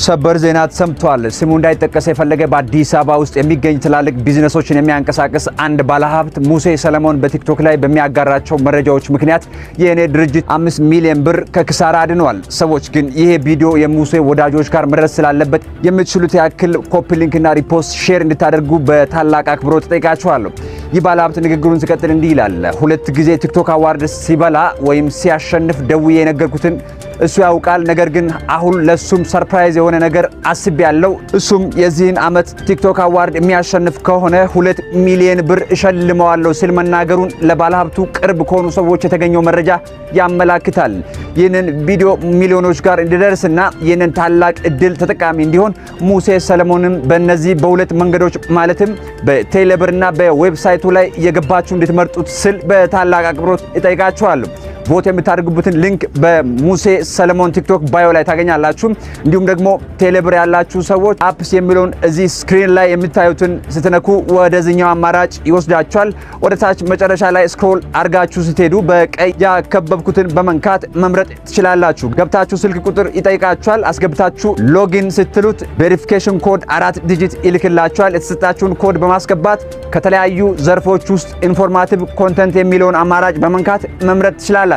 ሰበር ዜና ተሰምቷል። ስሙ እንዳይጠቀስ የፈለገ በአዲስ አበባ ውስጥ የሚገኝ ትላልቅ ቢዝነሶችን የሚያንቀሳቅስ አንድ ባለሀብት ሙሴ ሰለሞን በቲክቶክ ላይ በሚያጋራቸው መረጃዎች ምክንያት የእኔ ድርጅት 5 ሚሊዮን ብር ከኪሳራ አድኗል። ሰዎች ግን ይሄ ቪዲዮ የሙሴ ወዳጆች ጋር መድረስ ስላለበት የምትችሉት ያክል copy link እና repost share እንድታደርጉ በታላቅ አክብሮት እጠይቃችኋለሁ። ይህ ባለሀብት ንግግሩን ሲቀጥል እንዲህ ይላል። ሁለት ጊዜ ቲክቶክ award ሲበላ ወይም ሲያሸንፍ ደውዬ የነገርኩትን እሱ ያውቃል። ነገር ግን አሁን ለሱም surprise የሆነ ነገር አስቤያለሁ። እሱም የዚህን ዓመት ቲክቶክ award የሚያሸንፍ ከሆነ 2 ሚሊዮን ብር እሸልመዋለሁ ሲል መናገሩን ለባለሀብቱ ቅርብ ከሆኑ ሰዎች የተገኘው መረጃ ያመላክታል። ይህንን ቪዲዮ ሚሊዮኖች ጋር እንዲደርስና ይህንን ታላቅ እድል ተጠቃሚ እንዲሆን ሙሴ ሰለሞንም በእነዚህ በሁለት መንገዶች ማለትም በቴሌብርና በ website ኡ ላይ እየገባችሁ እንድትመርጡት ስል በታላቅ አክብሮት እጠይቃችኋለሁ። Vote የምታደርጉበትን link በሙሴ ሰለሞን ቲክቶክ bio ላይ ታገኛላችሁ። እንዲሁም ደግሞ ቴሌብር ያላችሁ ሰዎች apps የሚለውን እዚህ screen ላይ የምታዩትን ስትነኩ ወደዚኛው አማራጭ ይወስዳችኋል። ወደ ታች መጨረሻ ላይ scroll አድርጋችሁ ስትሄዱ በቀይ ያከበብኩትን በመንካት መምረጥ ትችላላችሁ። ገብታችሁ ስልክ ቁጥር ይጠይቃችኋል። አስገብታችሁ login ስትሉት verification code አራት digit ይልክላችኋል። የተሰጣችሁን ኮድ በማስገባት ከተለያዩ ዘርፎች ውስጥ informative content የሚለውን አማራጭ በመንካት መምረጥ ትችላላችሁ።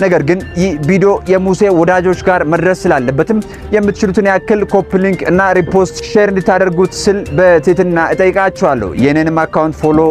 ነገር ግን ይህ ቪዲዮ የሙሴ ወዳጆች ጋር መድረስ ስላለበትም የምትችሉትን ያክል copy link እና repost share እንድታደርጉት ስል በትህትና እጠይቃችኋለሁ። የኔንም account follow